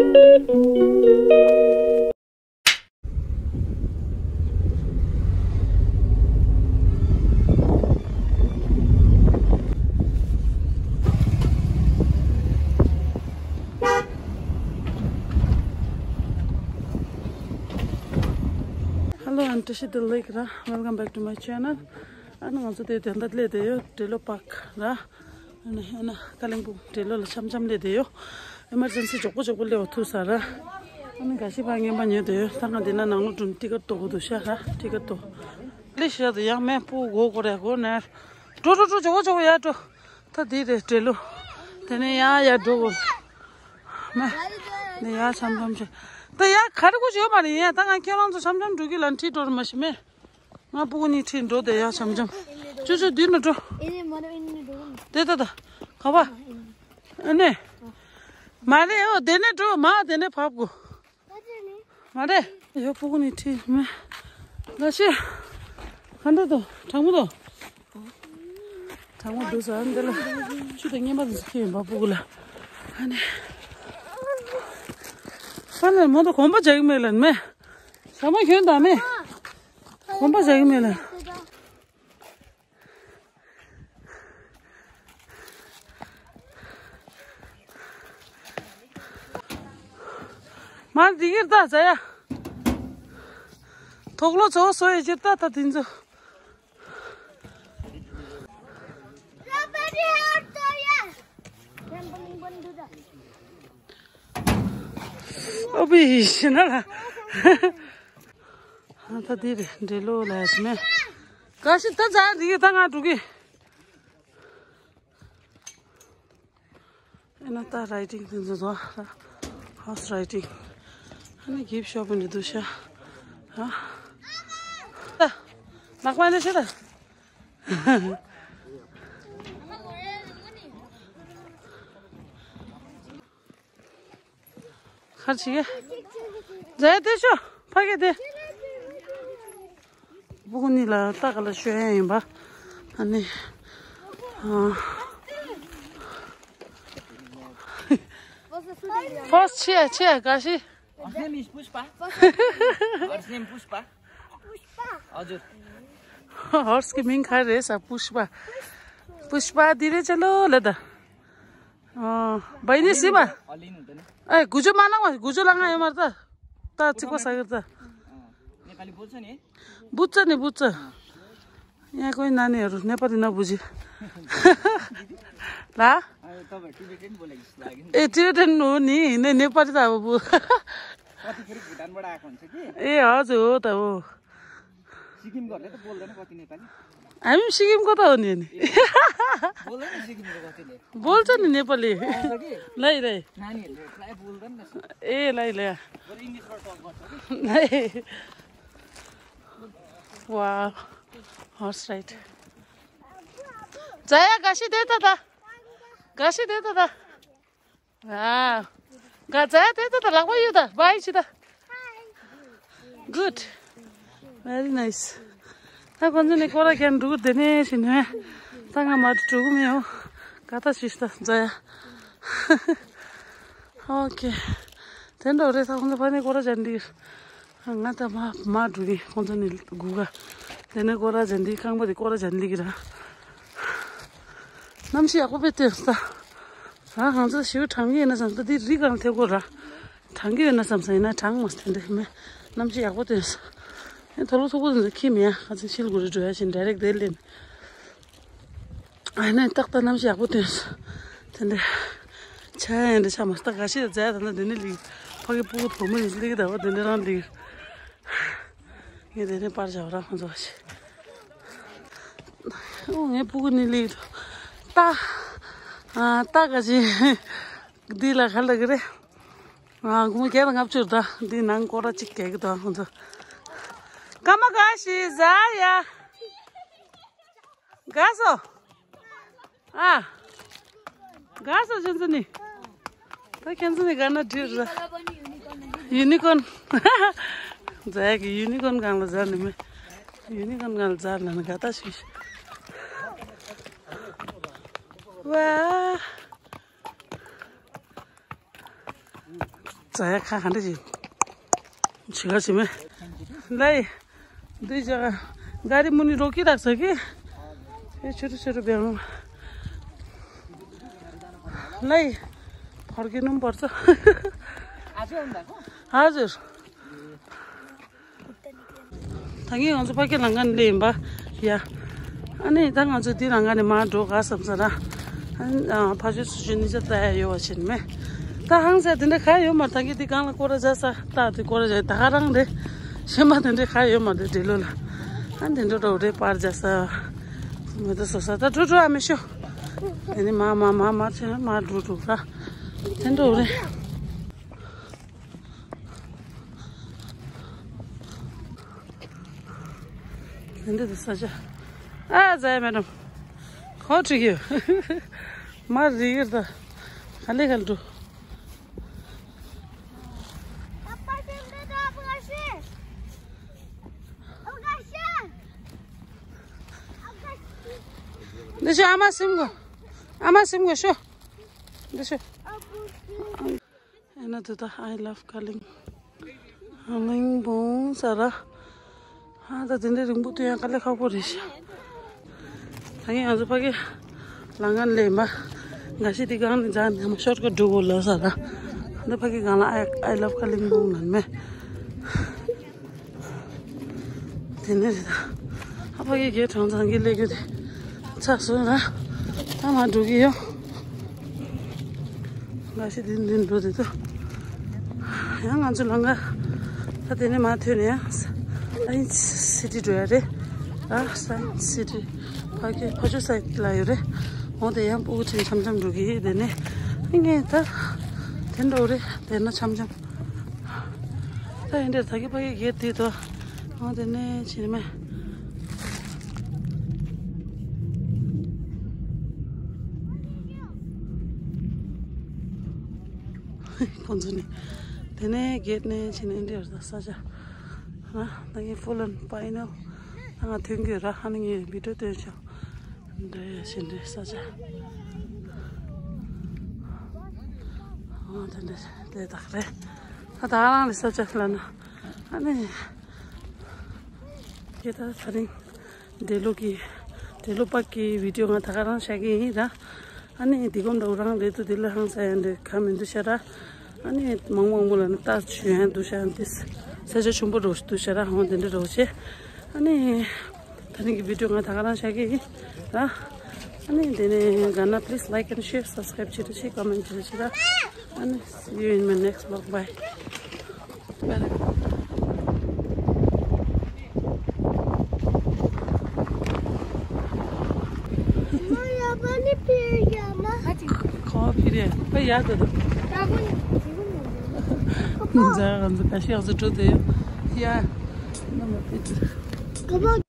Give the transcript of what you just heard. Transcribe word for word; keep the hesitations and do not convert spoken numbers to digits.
Hello, I'm Tashi Dillik. Welcome back to my channel. ཨ་ནི་ང་ཚོ་དེ་དོན་དག་སླེབས་བསྡད་ཡོད། འབྲི་ལོ་པཱརྐ་ར། ཨ་ནི་ཨ་ནི་ཀ་ལིང་པུང་འབྲི་ལོ་ལ་འཆམ་འཆམ་སླེབས་བསྡད་ཡོད། ཨེ་མར་ཇེན་སི་མགྱོགས་པོ་མགྱོགས་པོ་སླེབས་པ་ཐུག་ས་ར། ཨ་ནི་འགའ་ཞིག་ཕར་རྔན་པ་ཉོས་བསྡད་ཡོད། ད་ང་འདི་ན་ནང་ལོགས་འགྲོ་ནས་ཊི་ཀེཊ་གཏོང་དགོས་འདུག་ཤག་ར། ཊི་ཀེཊ་གཏོང་། ལི་ཤ་དུ་ཡང་མེ་སྤུ་གོ་གོ་རེ་གོ་ནེ། འགྲོ་འགྲོ་འགྲོ། མགྱོགས་པོ་མགྱོགས་པོ་ཡར་འགྲོ། ད་འདི་རེད་འབྲི་ལོ། དེ་ནས་ཡར་ཡར་འགྲོ་དགོས། མེ། འདི་ཡར་འཆམ་འཆམ་བྱེད། ད་ཡར་ག་རེ་དགོས་ཡོད་མ་རེད། ཡིན་ཡང་ད་ང་ཁྱེད་རང་ཚོ་འཆམ་འཆམ་འགྲོ་གི་ལ་ཁྲིད་འགྲོ་ར་མ་ཤི་མེ། ང་སྤུ་གུ་གཉིས་ཁྲིད་འགྲོ་དེ་ཡར་འཆམ་འཆམ། ཅོ་ཅོ་འདི་ནས་འགྲོ། དེ་ད་ད། ག་བ། ཨ་ནི། མ་རེད། ཨོ་དེ་ནས་འགྲོ། མ་དེ་ནས་བབ་དགོས། མ་རེད། ཡོ་སྤུ་གུ་གཉིས་ཁྲིད་མེ། ལ་ཤི། ག་འདྲ་འདུག་གྲང་མོ་འདུག་གྲང་མོ་འདུག་ཟེར། འདི་ལ་ཆུ་དང་རྔན་པ་དེ་ཚོ་ཁྱེར་ཡིན་པ་སྤུ་གུ་ལ། ཨ་ནི། ས་ལ་མོ་དང་གོམ་པ་རྒྱག་གི་མེད་ལ་མེ། ཟ་མ་གྱོན་དང་མེ། གོམ་པ་རྒྱག་གི་མེད་ལ། མར་འདི་གིར་ད་ཟ་ཡ། དོག་ལོ་ཚོ་སོ་ཡི་ཕྱིར་ད་ད་དེ་ཚོ། ཨོ་བི་ཤི་ན་ལ། ཨ་ད་འདི་རེད། འབྲི་ལོ་ལ་ཡ་མེ། ག་ཤི་ད་ཟ་འདི་གི་ད་ང་འགྲོ་གི། ཨེ་ན་ད་རའི་ཌིང་དེ་ཚོ་བཟོ། ཧོར་སི་རའི་ཌིང་། ཨ་ནི་གིབ་ཤོ་པིང་འདི་འདུག་ཤག་ཨ། ད། ལག་པ་ནས་ཤེ་ད། ཁར་ཆི་གེ། ཛའི་དེ་ཤོ། ཕ་གི་དེ། སྤུ་གུ་གཉིས་ལ་ལྟ་ག་ལ་ཤོད་ཡ་ཡིན་པ། ཨ་ནི། ཨ། ཧོར་སི་ཆེ་ཡ་ཆེ་ཡ་ག་ཤི། Horse name is Pushpa. Horse name Pushpa. हजुर। ཧོར་སི་གི་མིང་ག་རེ་རེད་ཟེར། པུཤ་པ། པུཤ་པ་འདི་རེད་ཅ་ལོ་ལེ་ད། अँ, बहिनी सीमा। हलिनु हुँदैन। ए, गुजो मानव, गुजो लगा है मर्दा। ता चिको सागर ता। नेपाली बोल्छ नि? बुझ्छ नि, बुझ्छ। यहाँ कोही नानीहरू नेपाली नबुझी। ला? ए, टिबेटन हो नि, नै नेपाली त अब बु- कतिखेर भुटानबाट आएको हुन्छ कि? ए, हजुर, हो त हो। सिक्किमकोहरूले त बोल्दैन कति नेपाली। हामी पनि सिक्किमको त हो नि, अनि। बोल्दैन सिक्किमको कतिले। बोल्छ नि नेपाली। आउँछ कि? लै लै। नानीहरूले प्रायः बोल्दैन रहेछ। ए लै लै। बरु इङ्ग्लिसबाट टक गर्छ कि? लै। वा। Horse ride. जया, घाँसी दे त दा। घाँसी दे त दा। हाँ। गाजा ते त त लाग्बो यु त बाई छि त। Good. Very nice. ད་ཁོང་ཚོ་ནི་སྐོར་ར་རྒྱག་འགྲོ་གི་དེ་ནས་ཤི་ནས། ད་ང་མ་འགྲོ་གི་མི་ཡོང་། ག་ད་ཤི་ཤི་ད་ཛ་ཡ། ཨོ་ཁེ། དེ་འདྲ་རེད། ད་ཁོང་ཚོ་ཕ་ནས་སྐོར་ར་རྒྱག་འདི། ང་ད་མ་མ་འགྲོ་གི། ཁོང་ཚོ་ནི་སྒུག་ག་དེ་ནས་སྐོར་ར་རྒྱག་འདི། ཁང་པ་དེ་སྐོར་ར་རྒྱག་འདི་གི་ར། གནམ་གཤིས་ཡག་པོ་དཔེ་སྟོན་ས། ང་ཚོ་ཞེ་པོ་གྲང་གི་ཡིན་ན་བསམ། ད་འདི་རི་སྒང་ཐེབས་དགོས་ར། གྲང་གི་ཡོད་ན་བསམ་ས། ཡིན་ན་གྲང་མ་སྟེ་འདི་མེད། གནམ་གཤིས་ཡག་པོ་སྟོན་ས། ཨེ་དོ་ལོ་ཚོགས་པོ་འདི་ཚོ་ཁྱིམ་ཡ་ཁ་ཚིག་ཤིལ་གུ་རི་འགྲོ་ཡ་ཕྱིན་ཌའི་རེག་དེ་ལེན། ཨ་ནི་ཏག་ཏག་གནམ་གཤིས་ཡག་པོ་སྟོན་ས། དེ་འདྲ་ཆ་ཡ་འདྲ་ཆ་མ་སྟག་ག་ཤི་ད་ཛ་ད་ན་དེ་ནི་ལི་ཕ་གི་སྤུ་གུ་བུ་མོ་ཡིན་ལི་གི་ད་བ་དེ་འདྲ་རང་ལི། ངས་དེ་ནས་པར་བྱ་བ་ར་ཁོང་ཚོ་བ་ཞིག་ཨོ་ངའི་སྤུ་གུ་ནི་ལི་ད། ཨ་ད་ག་ཅི། འདི་ལ་ག་ལ་གི་རེད། ཨ་དགུང་བརྒྱད་དང་ལྔ་བཅུ་རེད་ད། འདི་ནང་སྐོར་ར་གཅིག་རྒྱག་གི་འདུག་ཨ་ཁོང་ཚོ། སྐར་མ་ག་ཤི་ཟ་ཡ། དགའ་སོ། ཨ། དགའ་སོ་ཁྱེད་ཚོ་ནི། ད་ཁྱེད་ཚོ་ནི་དགའ་ན་འགྲིག་ར། ཡུ་ནི་ཀོན། ཛ་ཡ་གི་ཡུ་ནི་ཀོན་སྒང་ལ་ཟ་ནི་མེད། ཡུ་ནི་ཀོན་སྒང་ལ་ཟ་ལ་ན་དགའ་ད་ཤི་ཤི། ཝ། ཟ་ཡ་ཁ་ག་འདྲ་ཞིག་ཆི་ག་ཞིག་མེད། ལའི། འདི་ཅག་ག་རི་མུ་ནི་རོ་ཀི་རག་ས་གི་ཨེ་ཆུ་རུ་ཆུ་རུ་བེང་ལའི། ཕར་གི་ནུམ་བར་ས་ཨ་ཟུར། ད་ངས་ང་ཚོ་ཕ་གི་ལང་ཀ་ནས་སླེབས་ཡིན་པ། ཡ། ཨ་ནི་ད་ང་ཚོ་འདི་ལང་ཀ་ནས་མར་འགྲོ་ག་བསམ་ས་ར། ཨ་ཕ་ཆོས་སུ་ཆོས་ནི་ཅག་ལྟ་ཡ་ཡོད་བ་ཕྱིན་མེད། ད་ཧང་ས་དེ་འདྲ་ག་ཡོད་མ་རེད། ད་གི་འདི་སྒང་ལ་སྐོར་ར་བྱ་ས་ལྟ་དེ་སྐོར་ར་བྱ་ད་ག་རང་རེད། གཞན་པ་དེ་འདྲ་ག་ཡོད་མ་རེད་འདྲེ་ལོ་ལ། ཨ་འདི་འགྲོ་འགྲོ་རེད་པར་བྱ་ས། མི་ད་སོ་ས་ད་འགྲོ་འགྲོ་ཨ་མི་ཤོ། དེ་ནི་མ་མ་མ་མ་ཆེ་མ་འགྲོ་འགྲོ་ར། དེ་འགྲོ་རེད། འདི་འདི་ས་ཆ། ཨ་ཛའི་མེ་ཌམ། ཁོ་ཁྲིག་ཡོད། མ་རི་གིར་ད། ག་ལེ་ག་ལེ་འགྲོ། འདི་ཤོ་ཨ་མ་སིམ་གོ། ཨ་མ་སིམ་གོ་ཤོ། འདི་ཤོ། ཨེ་ན་དུ་ད་I love Kaling། གླིང་བུ་ས་ར། ཨ་ད་དེ་འདྲའི་རིང་པོ་སྟོན་ཡང་དཀའ་ལས་ཁག་པོ་རེད་ཤག་ད་ངས་ང་ཚོ་ཕ་གི་ལང་ཀ་ནས་སླེབས་པ། འགའ་ཤས་དེ་སྒང་ནས་འཛག་ནས་མ་ཤོར་ཀ་འགྲོ་དགོས་ལ་ས་ར། ད་ཕ་གི་སྒང་ལ་I I love Kaling་ལུང་ལ་མེད། དེ་ནས་རེད་ད། ཨ་ཕ་གི་རྒྱལ་གྲོང་ཚང་གི་ལས་རྒྱུ་དེ་ཚགས་སོང་ར། ད་མ་འགྲོ་གི་ཡོད། འགའ་ཤས་དེ་འདི་འགྲོ་དེ་ཚོ། ཡང་ང་ཚོ་ལང་ཀ་ད་དེ་ནས་མ་ཐོན་ནས་ཡང་སའེན་སི་སི་ཊི་འགྲོ་ཡ་རེད། ཨ་སའེན་སི་སི་ཊི་ཕ་གི་ཕ་ཆོས་སའི་ལ་ཡོད་རེད། འོ་དེ་ཡང་སྤུ་གུ་ཁྲིད་འཆམ་འཆམ་འགྲོ་གི་དེ་ནས་ངས་ད་དེ་འགྲོ་རེད་དེ་ན་འཆམ་འཆམ། ད་ཡིན་འདིར་ད་གི་ཕ་གི་གེ་དེ་དོ། འོ་དེ་ནས་ཕྱིན་མེད། ཁོང་ཚོ་ནི། དེ་ནས་གེ་ནས་ཕྱིན་ནས་འདིར་ད་ས་ཆ། ད་གི་ཕུ་ལན་ཕའི་ནལ། ད་ང་ཐོན་གི་ར་ཧ་ནི་ངས་བི་ཌིའོ་སྟོན་ཆོག་འདྲ་ཡ་ཞིག་འདྲ་ས་ཆ། འོ་དེ་འདྲ་དེ་དག་རེད། ད་ད་རང་ལ་ས་ཆ་ལ་ན། ཨ་ནི། ཁྱེད་ད་ད་རིང་འདྲེ་ལོ་གི་འདྲེ་ལོ་པག་གི་བི་ཌིའོ་ང་ད་ག་རང་བྱ་གི་ཡིན་ར། ཨ་ནི་འདི་གོམ་འདྲ་བོ་རང་རེད་འདུག་འདི་ལ་ཧང་ས་ཡང་འདྲེ་ག་མི་འདུག་ཤ་ར། ཨ་ནི་མང་མང་པོ་ལ་ནི་ལྟ་བྱོས་ཡང་འདུག་ཤ་འདི་ས་ཆ་ཆུང་པོ་རོ་འདུག་ཤ་ར་ཧོང་དེ་འདྲ་རོ་ཆེ། ཨ་ནི། ད་རིང་གི་བི་ཌིའོ་ང་ད་ག་རང་བྱ་གི་ཡིན་ར། ཨ་ནི་དེ་ནས་ག་ན་please like and share subscribe བྱེད་རོགས་བྱེད་comment བྱེད་རོགས་བྱེད་ར། ཨ་ནི see you in my next vlog. Bye. Bye. ཁོ་ཕི་རེ་པ་ཡ་དོ་དོ། ཛ་ག་འཛི་ཀ་ཤི་ཡག་ཟི་ཀྲོ་དེ་ཡ། ནམ་པི་ཙི།